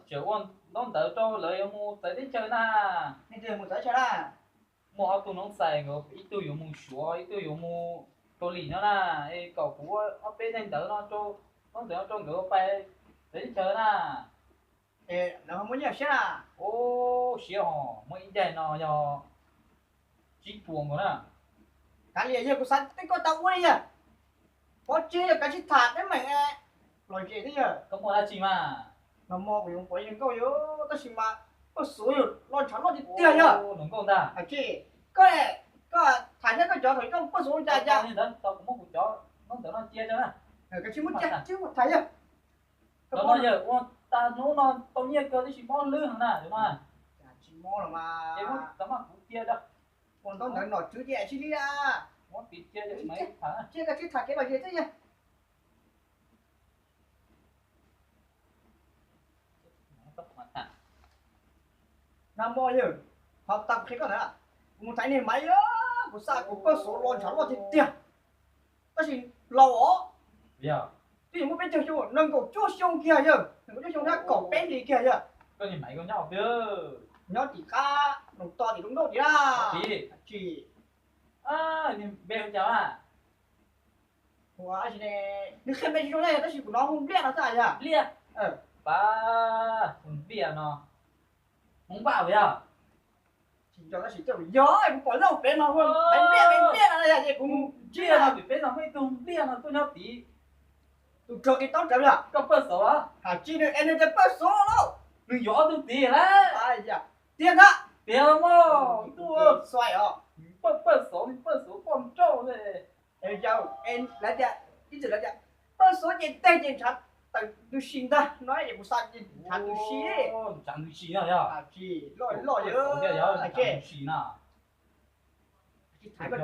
Tseem ua ntaub ntawv rau lawv yuav mus txawv teb chaws na. Muaj ob tug noob xais nkawd, ib tug yuav mus Suav, ib tug yuav mus Kaus Lim no na. Es kom kuv ua ob peb daim ntawv no, ntaub ntawv no rau nkawd ua pais txawv teb chaws na. Lawv ho muaj nyiaj siab na? Ua siab hos, muaj ib daim no yog tsib puas nkaus na. Kav liam yog kuv xav teb koj tau ua li yog. Pov tseg yog kav tsij tham teeb meem los zem thiab yog. Koj muaj dab tsi mas? Nag hmo kuv yuav pov yawg nkauj yog, tab sis mas poj xuv yog los ntshav loj tiag tiag yog. Hluas nkauj ntag. Tsis, koj, koj tham thiab koj cov thaum koj poj xuv cas cas. Tau kuv muab kuv cov ntaub ntawv no cia rau na. Koj tsis muab cia, tsis muab tham yog. Cov no yog ua tag hnub no tau nyiaj kawg tab sis mob lwb heev na cov no. Tsis mob los mas. Ces muab cov no kuv cia rau. Ua ntaub ntawv nom tswv ces tsis li a. Muab piv cia rau, cia koj tsis tham kev lom zem thiab yog. Nag hmo yog, ho tau qhia koj ntawd, kuv mus thaiv niag maiv, kuv xa kuv poj xuv los ntshav loj tiag tiag. Tab sis laus os, twb yuav muaj peb caug xyoo, nees nkaum cuaj xyoo kiag yog, nees nkaum cuaj xyoo thiab kaum peb hlis kiag yog. Nyob tim qab Noom To tim Looj Nkauj tim na. Tsis, npe hu cas? Nws qhia npe tsis zoo na, tab sis kuv hnov hu Npliaj no xwb yog. Npliaj? Pab, hu Npliaj no, Hmoob Vaj puas yog? Tsis nco tab sis yog kuv pom lawv pem no hu Npliaj, Npliaj no yog ces kuv ntsia no. Tim peb no muaj ib tug Npliaj no tuaj nyob tid. Tus rog kev taub rawv yog. Koj pawj xauv los? Has tsis nws es nws tias pawj xauv lauj. Nws yuav ob tug tid lawm. Tiag ntag. Tiag los mas, tus xuaim os. Pawj, pawj xauv, pawj xauv poj nrauj ne. Yog, lawv tias, ib txwm lawv tias pawj xauv ces teg ces ntshav tawm ntws si ntag no es kuv xav ces ntshav ntws si. Ntshav ntws si no yog. Tsis loj loj yog ntshav ntws si na. Tsis tham koj,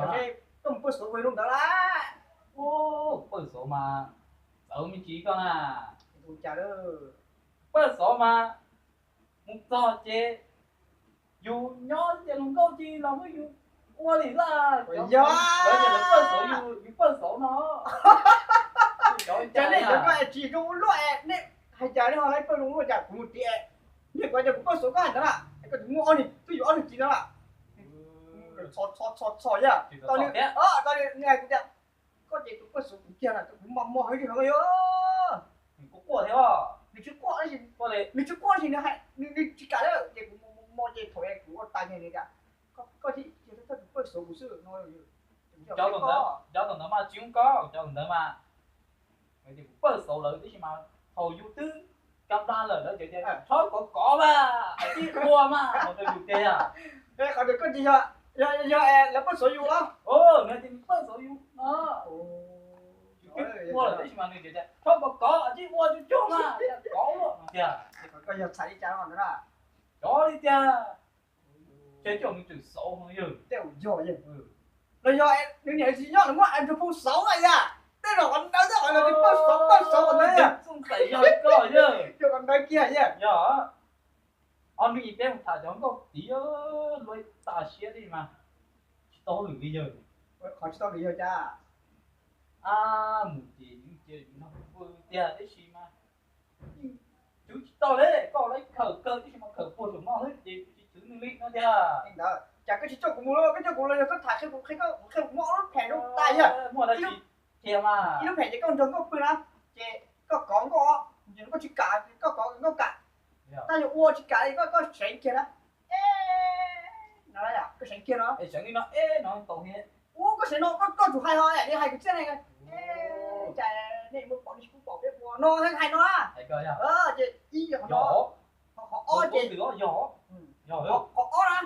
koj mus pawj xauv ua zoo ntawd lawm. Pawj xauv mas txawv me ntsis koj na. Pawj xauv mas mus txog ces yus nyob ces hluas nkauj ci los muab yus ua li lawm. Yog, lawv tias lawv pawj xauv, yus pawj xauv no. Cov nej cov koj tsis zoo luaj, nej hais cas nej ho hais pawj zoo luaj cas, kuv mus tid, nej kuv tias kuv pawj xauv koj hais ntawd na, koj tus muaj ob niag, twb yuav ob niag tid no lawm. Txhos txhos txhos yog, tau li, tau li nej hais kuv tias koj ces tus pawj xauv kuv kiag na, kuv mos mos heev li heev yog. Nws quaj thiab. Nws tsis quaj, nws tsis quaj tab sis nws tsis kam lawm ces kuv mos mos ces thaum kuv ua tas ces nws tias koj thiaj cia tus pawj xauv kuv xwb no. Cov ntawd mas tsis zoo koj, cov ntawd mas kuv pawj xauv lawv tab sis mas thaum yus twb kab nplag lawm lawv tias txhob kov kov mas, tib ua mas no rau yus tiag. Qhov ntawd koj tsis yog, yog lawv pawj xauv yus los? Nws tias nws pawj xauv yus no. Yus twb ua lawm tab sis mas nws tias txhob kov kov, tib ua tsuag tsuag mas kov luaj no tiag. Koj yog txhais li cas no ntawd na? Cov li tiag. Ces coj nws tseem xauv no yog. Tej zaum yog yog, los yog nws niam tsis nyob los muab Andrew Phoo xauv yog. Tej zaum qhov ntawd xwb, qhov ntawd pawj xauv, pawj xauv qhov ntawd yog. Txooj tais yog koj yog. Yog qhov ntawd kiag yog. Yog. Ob hnub ib peb mus tham cov nkauj tid luaj tas siab li mas tsis tau hauj lwm li yog. Qhov tsis tau lwm yog cas? Ab, mus ces yeej cia yus nrog pw tiag tib si mas yeej cwv tsis tau li. Koj lawv khawm kawg tib si mas khawm puag saum no xwb ces tsis cwv nws li no tiag. Li ntawd cas koj tsis coj kuv mus los? Koj coj kuv los yog koj tham qhia kuv, qhia kuv, qhia kuv muaj ob lub phem zoo tas yog. Muaj dab tsi qhia mas. Ib lub phem ces koj nrog nkauj pw na, ces koj kov nkauj, nkauj tsis kam, koj kov nkauj kam. Tab yog ua tsis kam li koj, koj seev kiag na. E, no, koj seev kiag no. Seev li no, e, no tau thiab. Ua koj seev no, koj, koj tsum hais ho, li hais kuv txiaj ne. Cas nej muaj pom nej tsis pub pom peb ua no, hais no. Ces ib yog no, qhov ob ces, qhov ob na,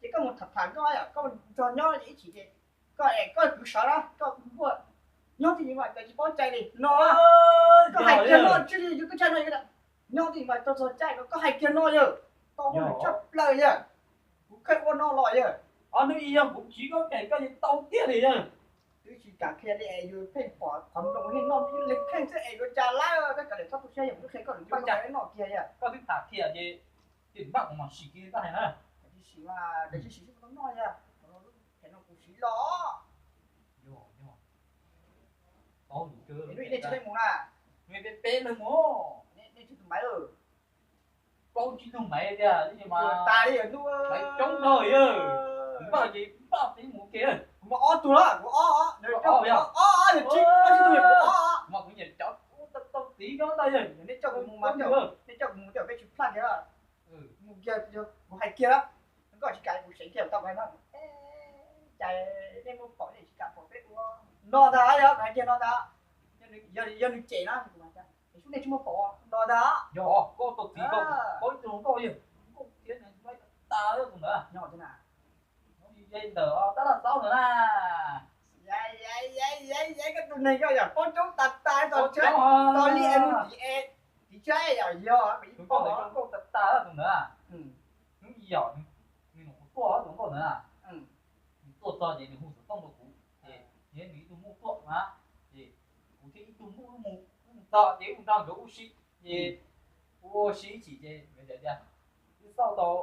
ces koj mus tham tham koj, koj nrog nyob ib chim ces koj, koj kwv sawv na, koj npuaj nyob twj ywm mas cov tsis paub cai li no. Koj hais kiag no tsis li, yus twb tshaj no, nyob twj ywm mas tau txog caij no koj hais kiag no yog tau tshaj plaws yog. Kuv kheej ua no los yog. Ob hnub ib yog kuv tsiv koj phem koj yeej tau tiag li yog. Twb tsis kam qhia li es yus pheej pom qhov nploos li no li kheej xwb es yuav cas lawm, koj kav liam txhob tu siab yog kuv twb qhia koj lwm tus no kiag yog. Koj twb tham kiag ces tim npaj kuv mam sim kiag koj hais na. Tsis sim mas, tsis sim xwb kuv tau noj yog. Phem no kuv siv los. Yog, yog. Tau lus kawg. Nej tsis leej mus na? Nej peb peb leej mus. Maiv, plaub tsib tug maiv tiag, tab sis mas tas li hnub, maiv coob dhau li. Npaj ces npaj peb mus ke. Kuv muaj ob tug los, kuv ob, ob, yog tsib, ob tsib tug, kuv ob. Mas kuv nyiam cov tau txiv ko ntag. Nej coj kuv mus mas, nej coj kuv mus coj peb tsis plaj kiag. Mus kiag, kuv hais kiag lawm, koj tsis kam kuv seev kiag tau no. Cas nej muaj pom nej tsis kam pom peb ua no ntag, yog hais kiag no ntag. Yog nws cem na, kuv hais tias, es sub nej tsis muaj pom no ntag. Yog koj tau txiv ko, koj ib tug hluas nkauj, hluas nkauj thiab, tas tus ntawd, nyob ntawm tab laj xaub ntawd na. Koj tus neeg koj yog paub coob tas tas, tos li es mus tim es, tim tsab yog yog tus nkauj ntawd, tus nkauj tas tas tus ntawd. Hnub ib yom, nws mus tuaj tus nkauj ntawd na. Nws tuaj txog ces nws hu xov tooj rau kuv, ces nws ib tug muj tuaj na, ces kuv thiab ib tug muj wb mus, wb mus txog ces wb mus nrog nkawd ua si, ces ua si ib chim ces nkawd tias wb xauj tau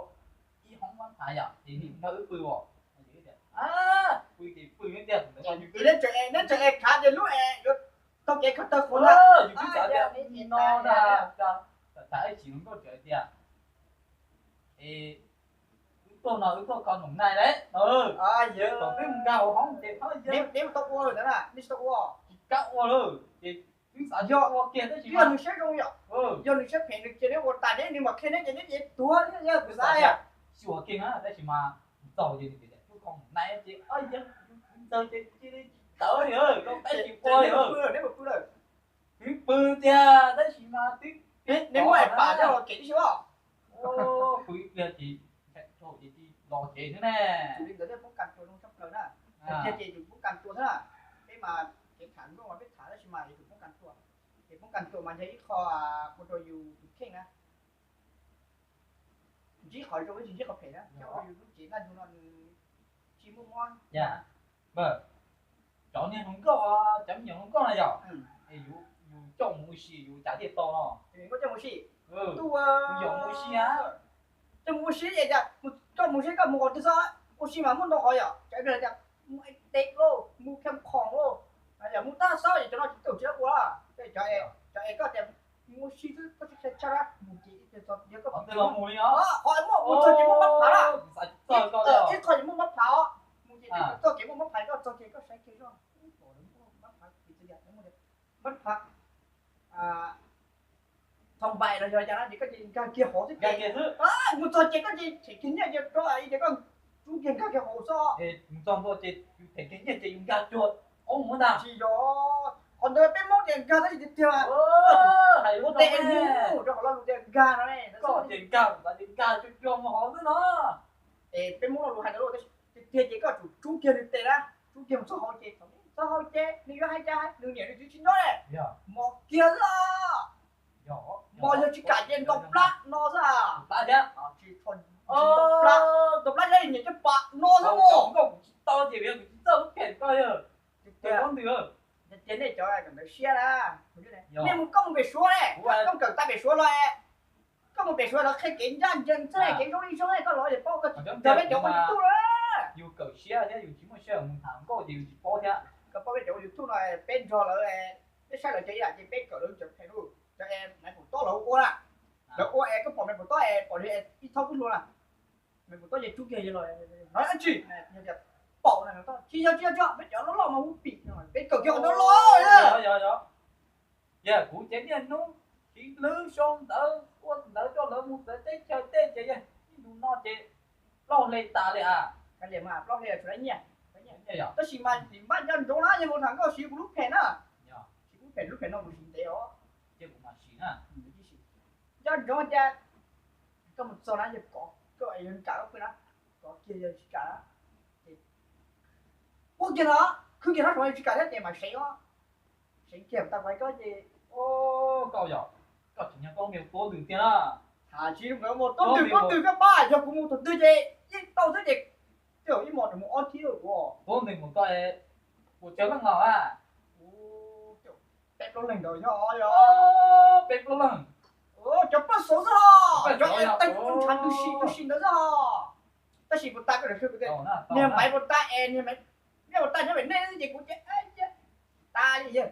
ib hoob mab phav yom, ces nws nrog wb pw os. Pw ces pw tiag, neb tseem es khav ces lub es yuav taug kev khav tawg qhuav ntag. Yus twb xav tias no na, tham ib chim hluas nkauj tseem hais tias, es wb tuaj no wb tuaj kho noom nai lawm, thaum twb mus nkag hauv hoob ces neb tsis tau ua lawm ntag na, neb tsis tau ua, tsis kam ua lawm ces twb xav yog ua kiag tab sis yog nws siab zoo yom, yog nws siab phem nws cia neb ua tas neb, nws mam qhia neb ces neb ces tuag li yog kuv xav yom. Xyuas kiag na tab sis mas txaus ces nws tias tuaj kho noom nai ces yog ntxawg ces cia li tsis tawv li, tau tab sis ua li. Neb pw tiag tab sis mas twb, neb muab pam coj los kev tib si os. Pw ib pliag ces ntshaim dhau ces los tsev xwb ne. Li ntawd poob kas tua zoo tshaj plaws na. Tiag ces yus poob kas tua xwb na. Peb mas kev tham nkauj mas peb tham tab sis mas yus poob kas tua. Ces poob kas tua mas yog ib qho ua rau yus tus kheej na. Ntsib qhov zoo tsis ntsib qhov phem na, coj yus lub cev ntaj ntsug no nws tsis muaj mob. Cov niag hluas nkauj, cov me nyuam hluas nkauj na yom, es yus coj mus ua si yus cas thiaj tau no. Coj mus ua si, yog mus ua si, coj mus ua si es cas, koj mus seb koj mus qhov twg xwb, ua si mas muaj ntau qhov yom, cov tias mus tes lauj, mus kham khoom lauj, yog mus tab xwb es cov no tsis tau tsis ua. Cov es koj tias mus ua si xwb koj tsis qhia tshaj na, mus ces txog tias koj qhov twg los mus li os, qhov muaj mus txog ces muaj mab phav na, ib qho ces muaj mab phav os, mus ces txog ces muaj mab phav, koj txog ces koj saib kiag zoj, mab phav, mab phav thoo npais los yog cas no ces koj ces nkag kiag hauv xwb ces, mus txog ces koj ces them kiag nyiaj ces rau ces koj rub kiag nkag kiag hauv xwb. Mus txog ntua ces yus them kiag nyiaj ces yus nkag cuag qoob mus ntag. Tsis yog, qhov ntawd peb Hmoob tias nkag tab sis tiag tiag, ua tes es mus rau qhov lo lus tias nkag no, koj tias nkag, nkag cuag cuag mus hauv xwb no. Es peb Hmoob lo lus hais ntawd tiag tiag ces koj tsum rub kiag nws tes na, rub kiag mus txog hauv ces, txog hauv ces nws yuav hais cas nws niam nws txiv tsis nyob ne, mos kiag xwb. Mos yog tsis kam ces ntaus plab no xwb. Tsis ntaus plab, ntaus plab yog nyiam coj pam no xwb. Nkauj kuv tsis tau ces kuv tsis txawj lub phem ko. Tias nej cov kawm ntawv siab na, nej mus, koj mus pem Suav ne, koj kawm tau pem Suav los, koj mus pem Suav los qhia kev ncaj ncees xwb, kev zoo li zoo, koj los es paub, koj tsis, peb cov ua YouTube na. Yus kawm siab thiab yus tsis muaj siab mus tham nkauj ces yus tsis paub thiab. Koj paub peb cov ua YouTube no, peb nrog lawv, peb saib lawv cov ib yam ces peb kawm lawv cov phem lawm. Cov es Maiv Pum Tob lawv ua na, lawv ua es koj pom Maiv Pum Tob es pom li ib txhob kub hlua na. Maiv Pum Tob ces rub kiag los, no tsis, paum na, tsis yog, tsis yog, tsis yog, peb cov loj loj mas hu pim, peb kawm kiag qhov ntawd los. Yog kuv ces niaj hnub siv hlwb sau ntawv ua ntawv coj lawv mus txawv teb chaws tej ces yog ib ntus no ces plaub hle tas li a. Plaub hle tshuav nyiaj. Tab sis mas nim npaj nco ntsoov na, yog mus tham nkauj siv kuv lub phem na. Siv kuv lub phem, lub phem no mus siv ntev os. Nco ntsoov tias koj mus txog na yog kov, koj yuav kam koj pw na, kov kiag yog tsis kam na, ces ua kiag no, khwb kiag no, tsis kam thiab ces mas seev os. Seev kiag tag kuv hais koj ces, koj yog, koj tsis nyob koj mus tuab ntws tiag na. Tham tsis mus tuab ntws, tuab ntws koj pab, yog kuv mus thaum twg ces yeej tau xwb ces, ib hmos mus ob thib kuv tuab ntws mus koj puas tsawg leej los a? Peb plaub leeg ntawd nyob, peb plaub leeg. Cov poj xauv xwb os, cov es tej kuv ntshav tus sim tus sim ntawd xwb os. Tab sis puas tas koj niag Maiv puas tas es niag Maiv puas tas nyob pem nej ces kuv ces tas li yawg.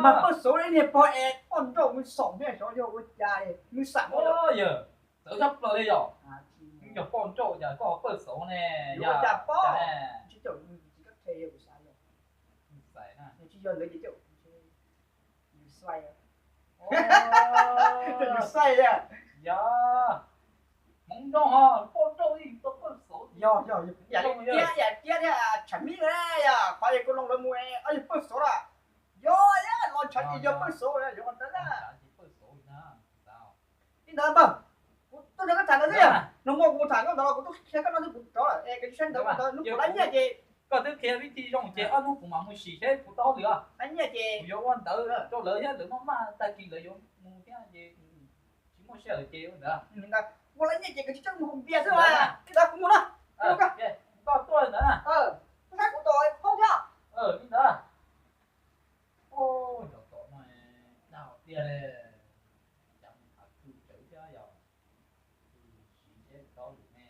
Mas pawj xauv ib niag pog es poj nrauj mus xaum thiab xyov yog ua cas li, mus xam yawg, txawv tshaj plaws li yog. Cov poj nrauj cas koj pawj xauv ne, ua cas poj, tsis yog ntawd ces, yus xais, yus xais, yog hmoov nrauj ho poj nrauj li tau pawj xauv, yog, yog, yog tiab, yog tiab thiab tshav mib na, yog qhov yog kuv loo lawv mus, yog pawj xauv lawm, yog, yog los ntshav ces yog pawj xauv, yog ua ntawd na. Li ntawd npawg, kuv tuaj nrog koj tham ntawd xwb, nag hmo kuv tham koj ntawd los kuv twb qhia koj no xwb kuv rov lawm es koj tsis saib ntawd, ntawd hnub kuv lab nyiaj ces, koj twb qhia vib thij zoo ces ob hnub kuv mam mus sim seb kuv tau hauj lwm os. Lab nyiaj ces kuv yuav ua ntawd rau lawv thiab, lawv maj maj tag kis lawv yuav mus thiab ces tsis muaj sij hawm ces ua ntawd. Kuv lab nyiaj ces koj tsis txhob mus haus npias xwb, li ntawd kuv mus na. Koj tuaj li ntawd na, koj saib kuv tom phob thiab. Li ntawd. Cov tom no dag tiag li, cas mus tham kws tsawv thiab yog, siv seb tau lwm ne.